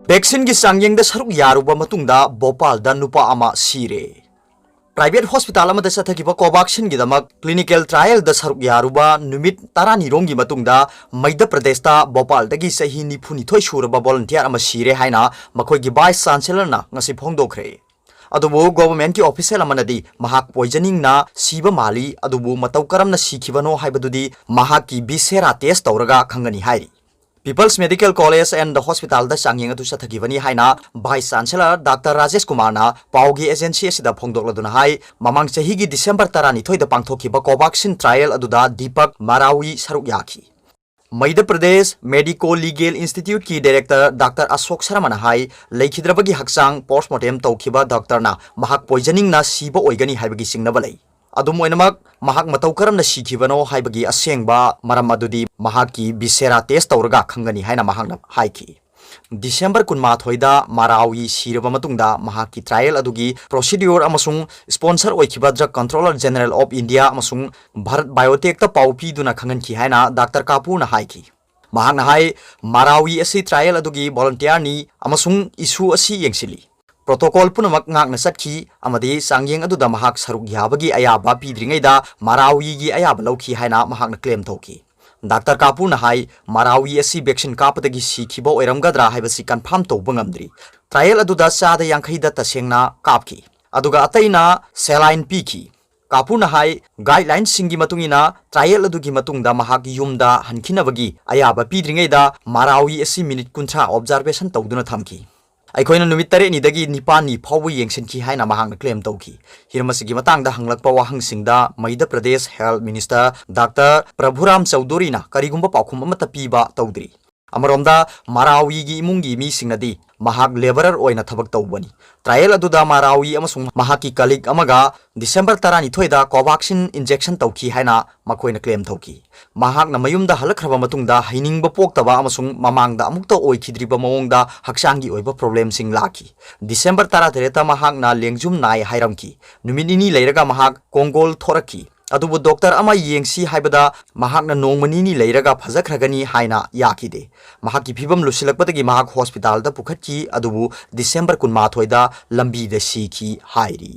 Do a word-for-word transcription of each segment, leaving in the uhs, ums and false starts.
Vaccineꯒꯤ ꯆꯥꯡꯌꯦꯡꯗ ꯁꯔꯨꯛ ꯌꯥꯔꯨꯕ ꯃꯇꯨꯡꯗ ꯚꯣꯄꯥꯜꯗ ꯅꯨꯄꯥ ꯑꯃ ꯁꯤꯔꯦ꯫ Private hospital ꯑꯃꯗ ꯆꯠꯊꯈꯤꯕ Covaxinꯒꯤꯗꯃꯛ clinical trialꯗ ꯁꯔꯨꯛ ꯌꯥꯔꯨꯕ ꯅꯨꯃꯤꯠ ꯇꯔꯥꯅꯤꯔꯣꯝꯒꯤ ꯃꯇꯨꯡꯗ ꯃꯩꯙ꯭ꯌ ꯄ꯭ꯔꯗꯦꯁꯇ ꯚꯣꯄꯥꯜꯗꯒꯤ ꯆꯍꯤ ꯅꯤꯐꯨꯅꯤꯊꯣꯏ ꯁꯨꯔꯕ volunteer ꯑꯃ ꯁꯤꯔꯦ ꯍꯥꯏꯅ ꯃꯈꯣꯏꯒꯤ vice chancellorꯅ ꯉꯁꯤ ꯐꯣꯡꯗꯣꯛꯈ꯭ꯔꯦ꯫ ꯑꯗꯨꯕꯨ governmentꯀꯤ official ꯑꯃꯅꯗꯤ ꯃꯍꯥꯛ poisoningꯅ ꯁꯤꯕ ꯃꯥꯜꯂꯤ, ꯑꯗꯨꯕꯨ ꯃꯇꯧ ꯀꯔꯝꯅ ꯁꯤꯈꯤꯕꯅꯣ ꯍꯥꯏꯕꯗꯨꯗꯤ ꯃꯍꯥꯛꯀꯤ viscera test ꯇꯧꯔꯒ ꯈꯪꯒꯅꯤ ꯍꯥꯏꯔꯤ꯫ People's Medical College and Hospitalꯗ ꯆꯥꯡꯌꯦꯡ ꯑꯗꯨ ꯆꯠꯊꯈꯤꯕꯅꯤ ꯍꯥꯏꯅ vice chancellor Doctor ꯔꯥꯖꯦꯁ ꯀꯨꯃꯥꯔꯅ ꯄꯥꯎꯒꯤ agency ꯑꯁꯤꯗ ꯐꯣꯡꯗꯣꯛꯂꯗꯨꯅ ꯍꯥꯏ, ꯃꯃꯥꯡ ꯆꯍꯤꯒꯤ December ꯇꯔꯥꯅꯤꯊꯣꯏꯗ ꯄꯥꯡꯊꯣꯛꯈꯤꯕ Covaxin trial ꯑꯗꯨꯗ ꯗꯤꯄꯛ ꯃꯔꯥꯋꯤ ꯁꯔꯨꯛ ꯌꯥꯈꯤ꯫ Madhya Pradesh Medico Legal Instituteꯀꯤ director Doctor ꯑꯁꯣꯛ ꯁꯔꯃꯅ ꯍꯥꯏ, ꯂꯩꯈꯤꯗ꯭ꯔꯕꯒꯤ ꯍꯛꯆꯥꯡ postmortem ꯇꯧꯈꯤꯕ doctorꯅ ꯃꯍꯥꯛ poisoningꯅ ꯁꯤꯕ ꯑꯣꯏꯒꯅꯤ ꯍꯥꯏꯕꯒꯤ ꯆꯤꯡꯅꯕ ꯂꯩ꯫ ꯑꯗꯨꯝ ꯑꯣꯏꯅꯃꯛ, ꯃꯍꯥꯛ ꯃꯇꯧ ꯀꯔꯝꯅ ꯁꯤꯈꯤꯕꯅꯣ ꯍꯥꯏꯕꯒꯤ ꯑꯁꯦꯡꯕ ꯃꯔꯝ ꯑꯗꯨꯗꯤ ꯃꯍꯥꯛꯀꯤ viscera test ꯇꯧꯔꯒ ꯈꯪꯒꯅꯤ ꯍꯥꯏꯅ ꯃꯍꯥꯛꯅ ꯍꯥꯏꯈꯤ꯫ December ꯀꯨꯟꯃꯥꯊꯣꯏꯗ ꯃꯔꯥꯋꯤ ꯁꯤꯔꯕ ꯃꯇꯨꯡꯗ ꯃꯍꯥꯛꯀꯤ trial ꯑꯗꯨꯒꯤ procedure ꯑꯃꯁꯨꯡ sponsor ꯑꯣꯏꯈꯤꯕ Drug Controller General of India ꯑꯃꯁꯨꯡ Bharat Biotechꯇ ꯄꯥꯎ ꯄꯤꯗꯨꯅ ꯈꯪꯍꯟꯈꯤ ꯍꯥꯏꯅ Doctor ꯀꯥꯄꯨꯔꯅ ꯍꯥꯏꯈꯤ꯫ ꯃꯍꯥꯛꯅ ꯍꯥꯏ, ꯃꯔꯥꯋꯤ ꯑꯁꯤ trial ꯑꯗꯨꯒꯤ volunteerꯅꯤ ꯑꯃꯁꯨꯡ issue ꯑꯁꯤ ꯌꯦꯡꯁꯤꯜꯂꯤ꯫ Protocol ꯄꯨꯝꯅꯃꯛ ꯉꯥꯛꯅ ꯆꯠꯈꯤ ꯑꯃꯗꯤ ꯆꯥꯡꯌꯦꯡ ꯑꯗꯨꯗ ꯃꯍꯥꯛ ꯁꯔꯨꯛ ꯌꯥꯕꯒꯤ ꯑꯌꯥꯕ ꯄꯤꯗ꯭ꯔꯤꯉꯩꯗ ꯃꯔꯥꯋꯤꯒꯤ ꯑꯌꯥꯕ ꯂꯧꯈꯤ ꯍꯥꯏꯅ ꯃꯍꯥꯛꯅ claim ꯇꯧꯈꯤ꯫ Doctor ꯀꯥꯄꯨꯔꯅ ꯍꯥꯏ, ꯃꯔꯥꯋꯤ ꯑꯁꯤ vaccine ꯀꯥꯞꯄꯗꯒꯤ ꯁꯤꯈꯤꯕ ꯑꯣꯏꯔꯝꯒꯗ꯭ꯔꯥ ꯍꯥꯏꯕꯁꯤ confirm ꯇꯧꯕ ꯉꯝꯗ꯭ꯔꯤ꯫ Trial ꯑꯗꯨꯗ ꯆꯥꯗ ꯌꯥꯡꯈꯩꯗ ꯇꯁꯦꯡꯅ ꯀꯥꯞꯈꯤ, ꯑꯗꯨꯒ ꯑꯇꯩꯅ saline ꯄꯤꯈꯤ꯫ ꯀꯥꯄꯨꯔꯅ ꯍꯥꯏ, guidelinesꯁꯤꯡꯒꯤ ꯃꯇꯨꯡ ꯏꯟꯅ trial ꯑꯗꯨꯒꯤ ꯃꯇꯨꯡꯗ ꯃꯍꯥꯛ ꯌꯨꯝꯗ ꯍꯟꯈꯤꯅꯕꯒꯤ ꯑꯌꯥꯕ ꯄꯤꯗ꯭ꯔꯤꯉꯩꯗ ꯃꯔꯥꯋꯤ ꯑꯁꯤ minute ꯀꯨꯟꯊ꯭ꯔꯥ observation ꯇꯧꯗꯨꯅ ꯊꯝꯈꯤ꯫ ꯑꯩꯈꯣꯏꯅ ꯅꯨꯃꯤꯠ ꯇꯔꯦꯠꯅꯤꯗꯒꯤ ꯅꯤꯄꯥꯜꯅꯤ ꯐꯥꯎꯕ ꯌꯦꯡꯁꯤꯟꯈꯤ ꯍꯥꯏꯅ ꯃꯍꯥꯛꯅ claim ꯇꯧꯈꯤ꯫ ꯍꯤꯔꯝ ꯑꯁꯤꯒꯤ ꯃꯇꯥꯡꯗ ꯍꯪꯂꯛꯄ ꯋꯥꯍꯪꯁꯤꯡꯗ Madhya Pradesh Health Minister Doctor ꯄ꯭ꯔꯚꯨꯔꯥꯝ ꯆꯧꯙꯨꯔꯤꯅ ꯀꯔꯤꯒꯨꯝꯕ ꯄꯥꯎꯈꯨꯝ ꯑꯃꯠꯇ ꯄꯤꯕ ꯇꯧꯗ꯭ꯔꯤ꯫ ꯑꯃꯔꯣꯝꯗ, ꯃꯔꯥꯋꯤꯒꯤ ꯏꯃꯨꯡꯒꯤ ꯃꯤꯁꯤꯡꯅꯗꯤ ꯃꯍꯥꯛ labourer ꯑꯣꯏꯅ ꯊꯕꯛ ꯇꯧꯕꯅꯤ꯫ Trial ꯑꯗꯨꯗ ꯃꯔꯥꯋꯤ ꯑꯃꯁꯨꯡ ꯃꯍꯥꯛꯀꯤ colleague ꯑꯃꯒ December ꯇꯔꯥꯅꯤꯊꯣꯏꯗ Covaxin injection ꯇꯧꯈꯤ ꯍꯥꯏꯅ ꯃꯈꯣꯏꯅ claim ꯇꯧꯈꯤ꯫ ꯃꯍꯥꯛꯅ ꯃꯌꯨꯝꯗ ꯍꯜꯂꯛꯈ꯭ꯔꯕ ꯃꯇꯨꯡꯗ ꯍꯩꯅꯤꯡꯕ ꯄꯣꯛꯇꯕ ꯑꯃꯁꯨꯡ ꯃꯃꯥꯡꯗ ꯑꯃꯨꯛꯇ ꯑꯣꯏꯈꯤꯗ꯭ꯔꯤꯕ ꯃꯑꯣꯡꯗ ꯍꯛꯆꯥꯡꯒꯤ ꯑꯣꯏꯕ problemꯁꯤꯡ ꯂꯥꯛꯈꯤ꯫ December ꯇꯔꯥꯇꯔꯦꯠꯇ ꯃꯍꯥꯛꯅ ꯂꯦꯡꯖꯨꯝ ꯅꯥꯏ ꯍꯥꯏꯔꯝꯈꯤ꯫ ꯅꯨꯃꯤꯠ ꯅꯤꯅꯤ ꯂꯩꯔꯒ ꯃꯍꯥꯛ ꯀꯣꯡꯒꯣꯜ ꯊꯣꯔꯛꯈꯤ꯫ ꯑꯗꯨꯕꯨ ꯗꯣꯛꯇꯔ ꯑꯃ ꯌꯦꯡꯁꯤ ꯍꯥꯏꯕꯗ ꯃꯍꯥꯛꯅ ꯅꯣꯡꯃ ꯅꯤꯅꯤ ꯂꯩꯔꯒ ꯐꯖꯈ꯭ꯔꯒꯅꯤ ꯍꯥꯏꯅ ꯌꯥꯈꯤꯗꯦ꯫ ꯃꯍꯥꯛꯀꯤ ꯐꯤꯕꯝ ꯂꯨꯁꯤꯜꯂꯛꯄꯗꯒꯤ ꯃꯍꯥꯛ ꯍꯣꯁꯄꯤꯇꯥꯜꯗ ꯄꯨꯈꯠꯈꯤ, ꯑꯗꯨꯕꯨ ꯗꯤꯁꯦꯝꯕꯔ ꯀꯨꯟꯃꯥꯊꯣꯏꯗ ꯂꯝꯕꯤꯗ ꯁꯤꯈꯤ ꯍꯥꯏꯔꯤ꯫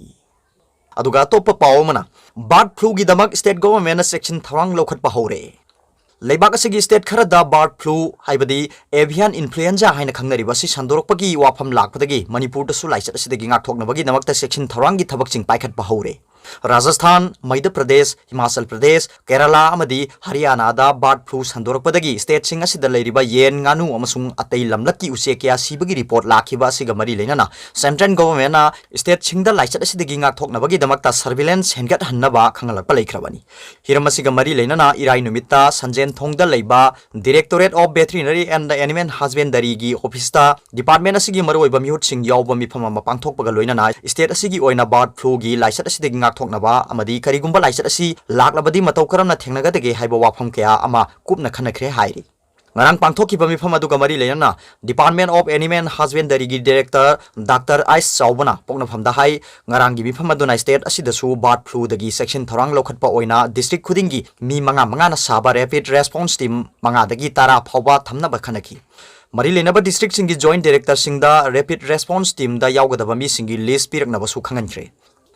ꯑꯗꯨꯒ ꯑꯇꯣꯞꯄ ꯄꯥꯎ ꯑꯃꯅ, ꯕꯥꯔꯗ ꯐ꯭ꯂꯨꯒꯤꯗꯃꯛ ꯁ꯭ꯇꯦꯠ ꯒꯣꯚꯔꯟꯃꯦꯟꯠꯅ ꯆꯦꯛꯁꯤꯟ ꯊꯧꯔꯥꯡ ꯂꯧꯈꯠꯄ ꯍꯧꯔꯦ꯫ ꯂꯩꯕꯥꯛ ꯑꯁꯤꯒꯤ ꯁ꯭ꯇꯦꯠ ꯈꯔꯗ ꯕꯥꯔꯗ ꯐ꯭ꯂꯨ, ꯍꯥꯏꯕꯗꯤ ꯑꯦꯚꯤꯌꯥꯟ ꯏꯟꯐ꯭ꯂꯨꯑꯦꯟꯖꯥ ꯍꯥꯏꯅ ꯈꯪꯅꯔꯤꯕ ꯑꯁꯤ ꯁꯟꯗꯣꯔꯛꯄꯒꯤ ꯋꯥꯐꯝ ꯂꯥꯛꯄꯗꯒꯤ ꯃꯅꯤꯄꯨꯔꯗꯁꯨ ꯂꯥꯏꯆꯠ ꯑꯁꯤꯗꯒꯤ ꯉꯥꯛꯊꯣꯛꯅꯕꯒꯤꯗꯃꯛꯇ ꯆꯦꯛꯁꯤꯟ ꯊꯧꯔꯥꯡꯒꯤ ꯊꯕꯛꯁꯤꯡ ꯄꯥꯏꯈꯠꯄ ꯍꯧꯔꯦ꯫ ꯔꯥꯖꯁꯊꯥꯟ, ꯃꯩꯙ꯭ꯌ ꯄ꯭ꯔꯗꯦꯁ, ꯍꯤꯃꯥꯆꯜ ꯄ꯭ꯔꯗꯦꯁ, ꯀꯦꯔꯂꯥ ꯑꯃꯗꯤ ꯍꯔꯤꯌꯥꯅꯥꯗ ꯕꯥꯔꯗ ꯐ꯭ꯂꯨ ꯁꯟꯗꯣꯔꯛꯄꯗꯒꯤ ꯁ꯭ꯇꯦꯠꯁꯤꯡ ꯑꯁꯤꯗ ꯂꯩꯔꯤꯕ ꯌꯦꯟ, ꯉꯥꯅꯨ ꯑꯃꯁꯨꯡ ꯑꯇꯩ ꯂꯝꯂꯛꯀꯤ ꯎꯆꯦꯛ ꯀꯌꯥ ꯁꯤꯕꯒꯤ ꯔꯤꯄꯣꯔꯠ ꯂꯥꯛꯈꯤꯕ ꯑꯁꯤꯒ ꯃꯔꯤ ꯂꯩꯅꯅ ꯁꯦꯟꯇ꯭ꯔꯦꯜ ꯒꯣꯚꯔꯟꯃꯦꯟꯠꯅ ꯁ꯭ꯇꯦꯠꯁꯤꯡꯗ ꯂꯥꯏꯆꯠ ꯑꯁꯤꯗꯒꯤ ꯉꯥꯛꯊꯣꯛꯅꯕꯒꯤꯗꯃꯛꯇ ꯁꯔꯚꯤꯂꯦꯟꯁ ꯍꯦꯟꯒꯠꯍꯟꯅꯕ ꯈꯪꯍꯜꯂꯛꯄ ꯂꯩꯈ꯭ꯔꯕꯅꯤ꯫ ꯍꯤꯔꯝ ꯑꯁꯤꯒ ꯃꯔꯤ ꯂꯩꯅꯅ ꯏꯔꯥꯏ ꯅꯨꯃꯤꯠꯇ ꯁꯟꯖꯦꯟꯊꯣꯡꯗ ꯂꯩꯕ Directorate of Veterinary and Animal Husbandryꯒꯤ ꯑꯣꯐꯤꯁꯇ ꯗꯤꯄꯥꯔꯠꯃꯦꯟꯠ ꯑꯁꯤꯒꯤ ꯃꯔꯨꯑꯣꯏꯕ ꯃꯤꯍꯨꯠꯁꯤꯡ ꯌꯥꯎꯕ ꯃꯤꯐꯝ ꯑꯃ ꯄꯥꯡꯊꯣꯛꯄꯒ ꯂꯣꯏꯅꯅ ꯁ꯭ꯇꯦꯠ ꯑꯁꯤꯒꯤ ꯑꯣꯏꯅ ꯕꯥꯔꯗ ꯐ꯭ꯂꯨꯒꯤ ꯂꯥꯏꯆꯠ ꯑꯁꯤꯗꯒꯤ ꯉꯥꯛꯊꯣꯛꯅꯕ ꯑꯃꯗꯤ ꯀꯔꯤꯒꯨꯝꯕ ꯂꯥꯏꯆꯠ ꯑꯁꯤ ꯂꯥꯛꯂꯕꯗꯤ ꯃꯇꯧ ꯀꯔꯝꯅ ꯊꯦꯡꯅꯒꯗꯒꯦ ꯍꯥꯏꯕ ꯋꯥꯐꯝ ꯀꯌꯥ ꯑꯃ ꯀꯨꯞꯅ ꯈꯟꯅꯈ꯭ꯔꯦ ꯍꯥꯏꯔꯤ꯫ ꯉꯔꯥꯡ ꯄꯥꯡꯊꯣꯛꯈꯤꯕ ꯃꯤꯐꯝ ꯑꯗꯨꯒ ꯃꯔꯤ ꯂꯩꯅꯅ Department of Animal Husbandryꯒꯤ Director ꯗꯥꯛꯇꯔ ꯑꯥꯏꯁ ꯆꯥꯎꯕꯅ ꯄꯣꯛꯅꯐꯝꯗ ꯍꯥꯏ, ꯉꯔꯥꯡꯒꯤ ꯃꯤꯐꯝ ꯑꯗꯨꯅ ꯁ꯭ꯇꯦꯠ ꯑꯁꯤꯗꯁꯨ ꯕꯥꯔꯗ ꯐ꯭ꯂꯨꯗꯒꯤ ꯆꯦꯛꯁꯤꯟ ꯊꯧꯔꯥꯡ ꯂꯧꯈꯠꯄ ꯑꯣꯏꯅ ꯗꯤꯁꯇ꯭ꯔꯤꯛ ꯈꯨꯗꯤꯡꯒꯤ ꯃꯤ ꯃꯉꯥ ꯃꯉꯥꯅ ꯁꯥꯕ ꯔꯦꯄꯤꯗ ꯔꯦꯁꯄꯣꯟꯁ ꯇꯤꯝ ꯃꯉꯥꯗꯒꯤ ꯇꯔꯥ ꯐꯥꯎꯕ ꯊꯝꯅꯕ ꯈꯟꯅꯈꯤ꯫ ꯃꯔꯤ ꯂꯩꯅꯕ ꯗꯤꯁꯇ꯭ꯔꯤꯛꯁꯤꯡꯒꯤ ꯖꯣꯏꯟꯠ ꯗꯥꯏꯔꯦꯛꯇꯔꯁꯤꯡꯗ ꯔꯦꯄꯤꯗ ꯔꯦꯁꯄꯣꯟꯁ ꯇꯤꯝꯗ ꯌꯥꯎꯒꯗꯕ ꯃꯤꯁꯤꯡꯒꯤ ꯂꯤꯁ꯭ꯠ ꯄꯤꯔꯛꯅꯕꯁꯨ ꯈꯪꯍꯟꯈ꯭ꯔꯦ꯫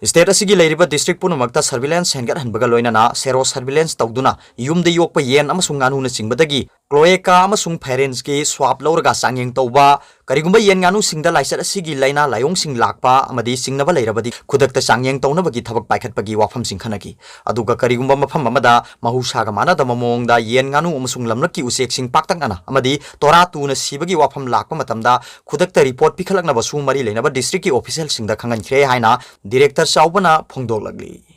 ꯁ꯭ꯇꯦꯠ ꯑꯁꯤꯒꯤ ꯂꯩꯔꯤꯕ ꯗꯤꯁꯇ꯭ꯔꯤꯛ ꯄꯨꯝꯅꯃꯛꯇ ꯁꯔꯚꯤꯂꯦꯟꯁ ꯍꯦꯟꯒꯠꯍꯟꯕꯒ ꯂꯣꯏꯅꯅ ꯁꯦꯔꯣ ꯁꯔꯚꯤꯂꯦꯟꯁ ꯇꯧꯗꯨꯅ ꯌꯨꯝꯗ ꯌꯣꯛꯄ ꯌꯦꯟ ꯑꯃꯁꯨꯡ ꯉꯥꯅꯨꯅꯆꯤꯡꯕꯗꯒꯤ ꯀ꯭ꯂꯣꯑꯦꯀꯥ ꯑꯃꯁꯨꯡ ꯐꯦꯔꯤꯟꯁꯀꯤ ꯁ꯭ꯋꯥꯕ ꯂꯧꯔꯒ ꯆꯥꯡꯌꯦꯡ ꯇꯧꯕ, ꯀꯔꯤꯒꯨꯝꯕ ꯌꯦꯟ ꯉꯥꯅꯨꯁꯤꯡꯗ ꯂꯥꯏꯆꯠ ꯑꯁꯤꯒꯤ ꯂꯥꯏꯅꯥ ꯂꯥꯏꯑꯣꯡꯁꯤꯡ ꯂꯥꯛꯄ ꯑꯃꯗꯤ ꯆꯤꯡꯅꯕ ꯂꯩꯔꯕꯗꯤ ꯈꯨꯗꯛꯇ ꯆꯥꯡꯌꯦꯡ ꯇꯧꯅꯕꯒꯤ ꯊꯕꯛ ꯄꯥꯏꯈꯠꯄꯒꯤ ꯋꯥꯐꯝꯁꯤꯡ ꯈꯟꯅꯈꯤ꯫ ꯑꯗꯨꯒ ꯀꯔꯤꯒꯨꯝꯕ ꯃꯐꯝ ꯑꯃꯗ ꯃꯍꯧꯁꯥꯒ ꯃꯥꯟꯅꯗꯕ ꯃꯑꯣꯡꯗ ꯌꯦꯟ ꯉꯥꯅꯨ ꯑꯃꯁꯨꯡ ꯂꯝꯂꯛꯀꯤ ꯎꯆꯦꯛꯁꯤꯡ ꯄꯥꯛꯇꯛꯅꯅ ꯑꯃꯗꯤ ꯇꯣꯔꯥ ꯇꯨꯅ ꯁꯤꯕꯒꯤ ꯋꯥꯐꯝ ꯂꯥꯛꯄ ꯃꯇꯝꯗ ꯈꯨꯗꯛꯇ ꯔꯤꯄꯣꯔꯠ ꯄꯤꯈꯠꯂꯛꯅꯕꯁꯨ ꯃꯔꯤ ꯂꯩꯅꯕ ꯗꯤꯁꯇ꯭ꯔꯤꯛꯀꯤ ꯑꯣꯐꯤꯁꯤꯌꯦꯜꯁꯤꯡꯗ ꯈꯪꯍꯟꯈ꯭ꯔꯦ ꯍꯥꯏꯅ ꯗꯥꯏꯔꯦꯛꯇꯔ ꯆꯥꯎꯕꯅ ꯐꯣꯡꯗꯣꯛꯂꯛꯂꯤ꯫